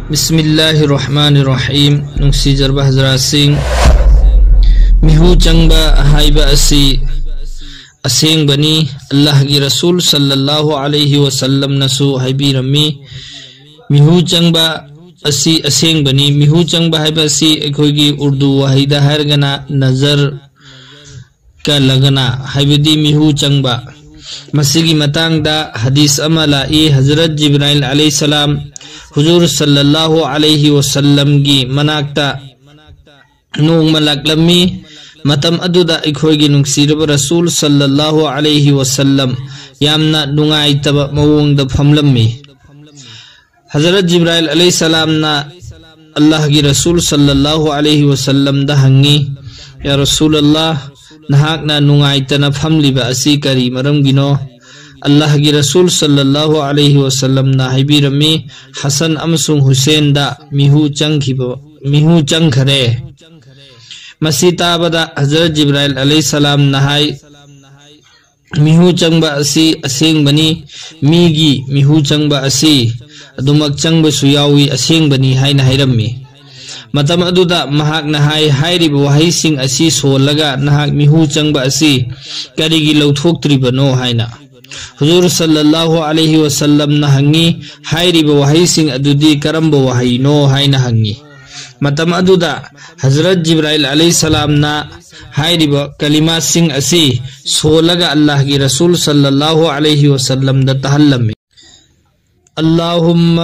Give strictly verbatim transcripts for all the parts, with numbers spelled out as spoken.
ꯕꯤꯁꯃꯤꯜꯂꯥꯍꯤꯔ ꯔꯍꯃꯥꯅꯤꯔ ꯔꯍꯤꯝ꯫ ꯅꯨꯡꯁꯤꯖꯔꯕ ꯍꯖꯔꯥꯠꯁꯤꯡ, ꯃꯤꯍꯨ ꯆꯪꯕ ꯍꯥꯏꯕ ꯑꯁꯤ ꯑꯁꯦꯡꯕꯅꯤ꯫ ꯑꯜꯂꯥꯍꯒꯤ ꯔꯁꯨꯜ ꯁꯜꯂꯜꯂꯥꯍꯨ ꯑꯂꯩꯍꯤ ꯋꯁꯜꯂꯝꯅꯁꯨ ꯍꯥꯏꯕꯤꯔꯝꯃꯤ, ꯃꯤꯍꯨ ꯆꯪꯕ ꯑꯁꯤ ꯑꯁꯦꯡꯕꯅꯤ꯫ ꯃꯤꯍꯨ ꯆꯪꯕ ꯍꯥꯏꯕ ꯑꯁꯤ ꯑꯩꯈꯣꯏꯒꯤ ꯎꯔꯗꯨ ꯋꯥꯍꯩꯗ ꯍꯥꯏꯔꯒꯅ ꯅꯖꯔ ꯀ ꯂꯒꯅ, ꯍꯥꯏꯕꯗꯤ ꯃꯤꯍꯨ ꯆꯪꯕ꯫ ꯃꯁꯤꯒꯤ ꯃꯇꯥꯡꯗ ꯍꯗꯤꯁ ꯑꯃ ꯂꯥꯛꯏ, ꯍꯖꯔꯠ ꯖꯤꯕ꯭ꯔꯥꯏꯜ ꯑꯂꯩꯍꯤꯁꯁꯂꯥꯝ ꯍꯨꯖꯨꯔ ꯁꯜꯂꯜꯂꯥꯍꯨ ꯑꯂꯩꯍꯤ ꯋꯁꯜꯂꯝꯒꯤ ꯃꯅꯥꯛꯇ ꯅꯣꯡꯃ ꯂꯥꯛꯂꯝꯃꯤ꯫ ꯃꯇꯝ ꯑꯗꯨꯗ ꯑꯩꯈꯣꯏꯒꯤ ꯅꯨꯡꯁꯤꯔꯕ ꯔꯁꯨꯜ ꯁꯜꯂꯜꯂꯥꯍꯨ ꯑꯂꯩꯍꯤ ꯋꯁꯜꯂꯝ ꯌꯥꯝꯅ ꯅꯨꯡꯉꯥꯏꯇꯕ ꯃꯑꯣꯡꯗ ꯐꯝꯂꯝꯃꯤ꯫ ꯍꯖꯔꯠ ꯖꯤꯕ꯭ꯔꯥꯏꯜ ꯑꯂꯩꯍꯤꯁꯁꯂꯥꯝꯅ ꯑꯜꯂꯥꯍꯒꯤ ꯔꯁꯨꯜ ꯁꯜꯂꯜꯂꯥꯍꯨ ꯑꯂꯩꯍꯤ ꯋꯁꯜꯂꯝꯗ ꯍꯪꯉꯤ, "ꯌꯥ ꯔꯁꯨꯜ ꯑꯜꯂꯥꯍ, ꯅꯍꯥꯛꯅ ꯅꯨꯡꯉꯥꯏꯇꯅ ꯐꯝꯂꯤꯕ ꯑꯁꯤ ꯀꯔꯤ ꯃꯔꯝꯒꯤꯅꯣ?" ꯑꯜꯂꯥꯍꯒꯤ ꯔꯁꯨꯜ ꯁꯜꯂꯜꯂꯥꯍꯨ ꯑꯂꯩꯍꯤ ꯋꯁꯜꯂꯝꯅ ꯍꯥꯏꯕꯤꯔꯝꯃꯤ, "ꯍꯁꯟ ꯑꯃꯁꯨꯡ ꯍꯨꯁꯦꯟꯗ ꯃꯤꯍꯨ ꯆꯪꯈꯤꯕ, ꯃꯤꯍꯨ ꯆꯪꯈꯔꯦ꯫" ꯃꯁꯤ ꯇꯥꯕꯗ ꯍꯖꯔꯠ ꯖꯤꯕ꯭ꯔꯥꯏꯜ ꯑꯂꯩꯍꯤꯁꯁꯂꯥꯝꯅ ꯍꯥꯏ, ꯃꯤꯍꯨ ꯆꯪꯕ ꯑꯁꯤ ꯑꯁꯦꯡꯕꯅꯤ, ꯃꯤꯒꯤ ꯃꯤꯍꯨ ꯆꯪꯕ ꯑꯁꯤ ꯑꯗꯨꯃꯛ ꯆꯪꯕꯁꯨ ꯌꯥꯎꯏ, ꯑꯁꯦꯡꯕꯅꯤ ꯍꯥꯏꯅ ꯍꯥꯏꯔꯝꯃꯤ꯫ ꯃꯇꯝ ꯑꯗꯨꯗ ꯃꯍꯥꯛꯅ ꯍꯥꯏ, "ꯍꯥꯏꯔꯤꯕ ꯋꯥꯍꯩꯁꯤꯡ ꯑꯁꯤ ꯁꯣꯜꯂꯒ ꯅꯍꯥꯛ ꯃꯤꯍꯨ ꯆꯪꯕ ꯑꯁꯤ ꯀꯔꯤꯒꯤ ꯂꯧꯊꯣꯛꯇ꯭ꯔꯤꯕꯅꯣ?" ꯍꯥꯏꯅ꯫ ꯍꯨꯖꯨꯔ ꯁꯜꯂꯜꯂꯥꯍꯨ ꯑꯂꯩꯍꯤ ꯋꯁꯜꯂꯝꯅ ꯍꯪꯉꯤ, "ꯍꯥꯏꯔꯤꯕ ꯋꯥꯍꯩꯁꯤꯡ ꯑꯗꯨꯗꯤ ꯀꯔꯝꯕ ꯋꯥꯍꯩꯅꯣ?" ꯍꯥꯏꯅ ꯍꯪꯉꯤ꯫ ꯃꯇꯝ ꯑꯗꯨꯗ ꯍꯖꯔꯠ ꯖꯤꯕ꯭ꯔꯥꯏꯜ ꯑꯂꯩꯍꯤꯁꯁꯂꯥꯝꯅ ꯍꯥꯏꯔꯤꯕ ꯀꯂꯤꯃꯥꯁꯤꯡ ꯑꯁꯤ ꯁꯣꯜꯂꯒ ꯑꯜꯂꯥꯍꯒꯤ ꯔꯁꯨꯜ ꯁꯜꯂꯜꯂꯥꯍꯨ ꯑꯂꯩꯍꯤ ꯋꯁꯜꯂꯝꯗ ꯇꯥꯍꯜꯂꯝꯃꯤ꯫ اللهم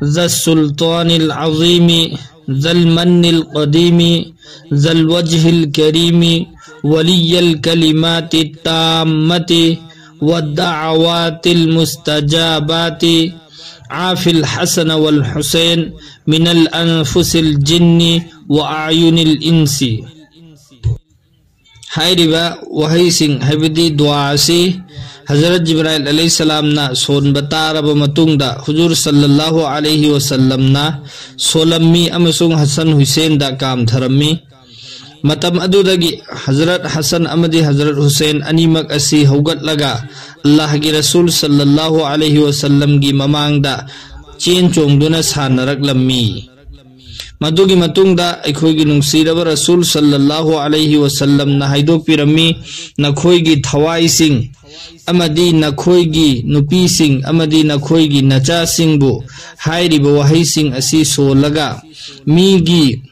ذا السلطان العظيم، ذا المن القديم، ذا الوجه الكريم، ولي الكلمات التامة والدعوات المستجابات، عاف الحسن والحسين من الأنفس الجن وأعين الإنس꯫ ꯍꯥꯏꯔꯤꯕ ꯋꯥꯍꯩꯁꯤꯡ, ꯍꯥꯏꯕꯗꯤ ꯗꯨꯋꯥ ꯑꯁꯤ ꯍꯖꯔꯠ ꯖꯤꯕ꯭ꯔꯥꯏꯜ ꯑꯂꯩꯍꯤꯁꯁꯂꯥꯝꯅ ꯁꯣꯟꯕ ꯇꯥꯔꯕ ꯃꯇꯨꯡꯗ, ꯍꯨꯖꯨꯔ ꯁꯜꯂꯜꯂꯥꯍꯨ ꯑꯂꯩꯍꯤ ꯋꯁꯜꯂꯝꯅ ꯁꯣꯜꯂꯝꯃꯤ ꯑꯃꯁꯨꯡ ꯍꯁꯟ ꯍꯨꯁꯦꯟꯗ ꯀꯥꯝꯊꯔꯝꯃꯤ꯫ ꯃꯇꯝ ꯑꯗꯨꯗꯒꯤ ꯍꯖꯔꯠ ꯍꯁꯟ ꯑꯃꯗꯤ ꯍꯖꯔꯠ ꯍꯨꯁꯦꯟ ꯑꯅꯤꯃꯛ ꯑꯁꯤ ꯍꯧꯒꯠꯂꯒ ꯑꯜꯂꯥꯍꯒꯤ ꯔꯁꯨꯜ ꯁꯜꯂꯜꯂꯥꯍꯨ ꯑꯂꯩꯍꯤ ꯋꯁꯜꯂꯝꯒꯤ ꯃꯃꯥꯡꯗ ꯆꯦꯟ ꯆꯣꯡꯗꯨꯅ ꯁꯥꯟꯅꯔꯛꯂꯝꯃꯤ꯫ ꯃꯗꯨꯒꯤ ꯃꯇꯨꯡꯗ ꯑꯩꯈꯣꯏꯒꯤ ꯅꯨꯡꯁꯤꯔꯕ ꯔꯁꯨꯜ ꯁꯜꯂꯜꯂꯥꯍꯨ ꯑꯂꯩꯍꯤ ꯋꯁꯜꯂꯝꯅ ꯍꯥꯏꯗꯣꯛꯄꯤꯔꯝꯃꯤ, "ꯅꯈꯣꯏꯒꯤ ꯊꯋꯥꯏꯁꯤꯡ ꯑꯃꯗꯤ ꯅꯈꯣꯏꯒꯤ ꯅꯨꯄꯤꯁꯤꯡ ꯑꯃꯗꯤ ꯅꯈꯣꯏꯒꯤ ꯅꯆꯥꯁꯤꯡꯕꯨ ꯍꯥꯏꯔꯤꯕ ꯋꯥꯍꯩꯁꯤꯡ ꯑꯁꯤ ꯁꯣꯜꯂꯒ ꯃꯤꯒꯤ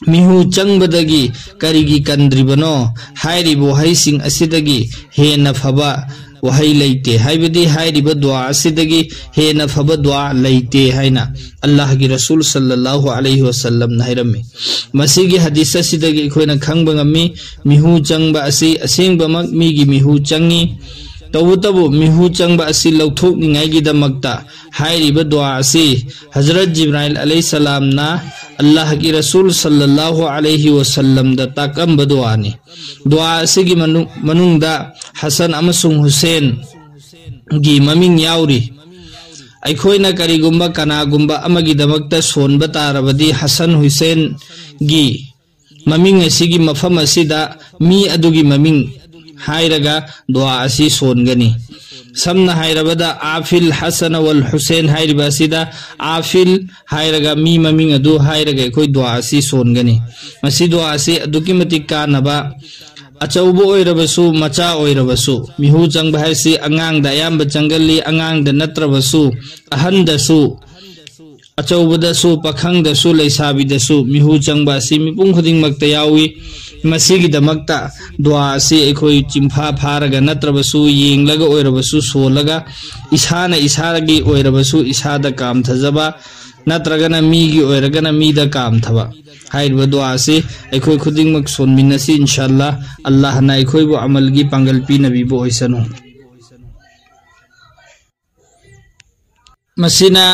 ꯃꯤꯍꯨ ꯆꯪꯕꯗꯒꯤ ꯀꯔꯤꯒꯤ ꯀꯟꯗ꯭ꯔꯤꯕꯅꯣ? ꯍꯥꯏꯔꯤꯕ ꯋꯥꯍꯩꯁꯤꯡ ꯑꯁꯤꯗꯒꯤ ꯍꯦꯟꯅ ꯐꯕ ꯋꯥꯍꯩ ꯂꯩꯇꯦ", ꯍꯥꯏꯕꯗꯤ ꯍꯥꯏꯔꯤꯕ ꯗꯨꯋꯥ ꯑꯁꯤꯗꯒꯤ ꯍꯦꯟꯅ ꯐꯕ ꯗꯨꯋꯥ ꯂꯩꯇꯦ ꯍꯥꯏꯅ ꯑꯜꯂꯥꯍꯒꯤ ꯔꯁꯨꯜ ꯁꯜꯂꯜꯂꯥꯍꯨ ꯑꯂꯩꯍꯤ ꯋꯁꯜꯂꯝꯅ ꯍꯥꯏꯔꯝꯃꯤ꯫ ꯃꯁꯤꯒꯤ ꯍꯗꯤꯁ ꯑꯁꯤꯗꯒꯤ ꯑꯩꯈꯣꯏꯅ ꯈꯪꯕ ꯉꯝꯃꯤ, ꯃꯤꯍꯨ ꯆꯪꯕ ꯑꯁꯤ ꯑꯁꯦꯡꯕꯃꯛ ꯃꯤꯒꯤ ꯃꯤꯍꯨ ꯆꯪꯉꯤ꯫ ꯇꯧꯕꯇꯕꯨ ꯃꯤꯍꯨ ꯆꯪꯕ ꯑꯁꯤ ꯂꯧꯊꯣꯛꯅꯤꯡꯉꯥꯏꯒꯤꯗꯃꯛꯇ ꯍꯥꯏꯔꯤꯕ ꯗꯨꯋꯥ ꯑꯁꯤ ꯍꯖꯔꯠ ꯖꯤꯕ꯭ꯔꯥꯏꯜ ꯑꯂꯩꯍꯤꯁꯁꯂꯥꯝꯅ ꯑꯜꯂꯥꯍꯒꯤ ꯔꯁꯨꯜ ꯁꯜꯂꯜꯂꯥꯍꯨ ꯑꯂꯩꯍꯤ ꯋꯁꯜꯂꯝꯗ ꯇꯥꯛꯂꯝꯕ ꯗꯨꯋꯥꯅꯤ꯫ ꯗꯨꯋꯥ ꯑꯁꯤꯒꯤ ꯃꯅꯨꯡ-, ꯃꯅꯨꯡꯗ ꯍꯁꯟ ꯑꯃꯁꯨꯡ ꯍꯨꯁꯦꯟꯒꯤ ꯃꯃꯤꯡ ꯌꯥꯎꯔꯤ꯫ ꯑꯩꯈꯣꯏꯅ ꯀꯔꯤꯒꯨꯝꯕ ꯀꯅꯥꯒꯨꯝꯕ ꯑꯃꯒꯤꯗꯃꯛꯇ ꯁꯣꯟꯕ ꯇꯥꯔꯕꯗꯤ ꯍꯁꯟ ꯍꯨꯁꯦꯟꯒꯤ ꯃꯃꯤꯡ ꯑꯁꯤꯒꯤ ꯃꯐꯝ ꯑꯁꯤꯗ ꯃꯤ ꯑꯗꯨꯒꯤ ꯃꯃꯤꯡ ꯍꯥꯏꯔꯒ ꯗꯨꯋꯥ ꯑꯁꯤ ꯁꯣꯟꯒꯅꯤ꯫ ꯁꯝꯅ ꯍꯥꯏꯔꯕꯗ, "ꯑꯥꯐꯤꯜ ꯍꯁꯟ ꯋꯜ ꯍꯨꯁꯦꯟ" ꯍꯥꯏꯔꯤꯕ ꯑꯁꯤꯗ "ꯑꯥꯐꯤꯜ" ꯍꯥꯏꯔꯒ ꯃꯤ ꯃꯃꯤꯡ ꯑꯗꯨ ꯍꯥꯏꯔꯒ ꯑꯩꯈꯣꯏ ꯗꯨꯋꯥ ꯑꯁꯤ ꯁꯣꯟꯒꯅꯤ꯫ ꯃꯁꯤ ꯗꯨꯋꯥ ꯑꯁꯤ ꯑꯗꯨꯛꯀꯤ ꯃꯇꯤꯛ ꯀꯥꯟꯅꯕ, ꯑꯆꯧꯕ ꯑꯣꯏꯔꯕꯁꯨ ꯃꯆꯥ ꯑꯣꯏꯔꯕꯁꯨ, ꯃꯤꯍꯨ ꯆꯪꯕ ꯍꯥꯏꯁꯤ ꯑꯉꯥꯡꯗ ꯑꯌꯥꯝꯕ ꯆꯪꯒꯜꯂꯤ꯫ ꯑꯉꯥꯡꯗ ꯅꯠꯇ꯭ꯔꯕꯁꯨ ꯑꯍꯟꯗꯁꯨ, ꯑꯆꯧꯕꯗꯁꯨ, ꯄꯥꯈꯪꯗꯁꯨ, ꯂꯩꯁꯥꯕꯤꯗꯁꯨ ꯃꯤꯍꯨ ꯆꯪꯕ ꯑꯁꯤ ꯃꯤꯄꯨꯝ ꯈꯨꯗꯤꯡꯃꯛꯇ ꯌꯥꯎꯏ꯫ ꯃꯁꯤꯒꯤꯗꯃꯛꯇ ꯗꯨꯋꯥ ꯑꯁꯤ ꯑꯩꯈꯣꯏ ꯆꯤꯟꯐꯥ ꯐꯥꯔꯒ ꯅꯠꯇ꯭ꯔꯕꯁꯨ ꯌꯦꯡꯂꯒ ꯑꯣꯏꯔꯕꯁꯨ ꯁꯣꯜꯂꯒ, ꯏꯁꯥꯅ ꯏꯁꯥꯒꯤ ꯑꯣꯏꯔꯕꯁꯨ ꯏꯁꯥꯗ ꯀꯥꯝꯊꯖꯕ, ꯅꯠꯇ꯭ꯔꯒꯅ ꯃꯤꯒꯤ ꯑꯣꯏꯔꯒꯅ ꯃꯤꯗ ꯀꯥꯝꯊꯕ꯫ ꯍꯥꯏꯔꯤꯕ ꯗꯨꯋꯥ ꯑꯁꯤ ꯑꯩꯈꯣꯏ ꯈꯨꯗꯤꯡꯃꯛ ꯁꯣꯟꯃꯤꯟꯅꯁꯤ, ꯏꯟꯁꯥ ꯑꯜꯂꯥ꯫ ꯑꯜꯂꯥꯍꯅ ꯑꯩꯈꯣꯏꯕꯨ ꯑꯃꯜꯒꯤ ꯄꯥꯡꯒꯜ ꯄꯤꯅꯕꯤꯕ ꯑꯣꯏꯁꯅꯨ꯫ ꯃꯁꯤꯅ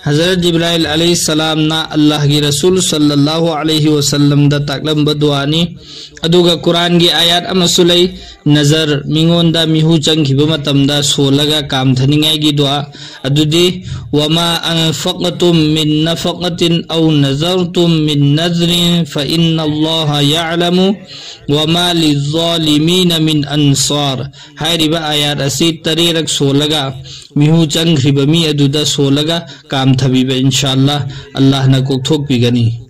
ꯍꯖꯔꯠ ꯖꯤꯕ꯭ꯔꯥꯏꯜ ꯑꯂꯩꯍꯤ ꯁꯂꯥꯝꯅ ꯑꯜꯂꯥꯍꯒꯤ ꯔꯁꯨꯜ ꯁꯜꯂꯜꯂꯥꯍꯨ ꯑꯂꯩꯍꯤ ꯋꯁꯜꯂꯝꯗ ꯇꯥꯛꯂꯝꯕ ꯗꯨꯋꯥꯅꯤ꯫ ꯑꯗꯨꯒ ꯀꯨꯔꯥꯟꯒꯤ ꯑꯥꯌꯥꯠ ꯑꯃꯁꯨ ꯂꯩ, ꯅꯖꯔ, ꯃꯤꯉꯣꯟꯗ ꯃꯤꯍꯨ ꯆꯪꯈꯤꯕ ꯃꯇꯝꯗ ꯁꯣꯜꯂꯒ ꯀꯥꯝꯊꯅꯤꯡꯉꯥꯏꯒꯤ ꯗꯨꯋꯥ, ꯑꯗꯨꯗꯤ, "وما أنفقتم من نفقة أو نذرتم من نذر فإن الله يعلم وما للظالمين من أنصار" ꯍꯥꯏꯔꯤꯕ ꯑꯥꯌꯥꯠ ꯑꯁꯤ ꯇꯔꯦꯠꯔꯛ ꯁꯣꯜꯂꯒ, ꯃꯤꯍꯨ ꯆꯪꯈ꯭ꯔꯤꯕ ꯃꯤ ꯑꯗꯨꯗ ꯁꯣꯜꯂꯒ ꯀꯥꯝꯊꯕꯤꯕ, ꯏꯟꯁꯥ ꯑꯜꯂꯥꯍ, ꯑꯜꯂꯥꯍꯅ ꯀꯣꯛꯊꯣꯛꯄꯤꯒꯅꯤ꯫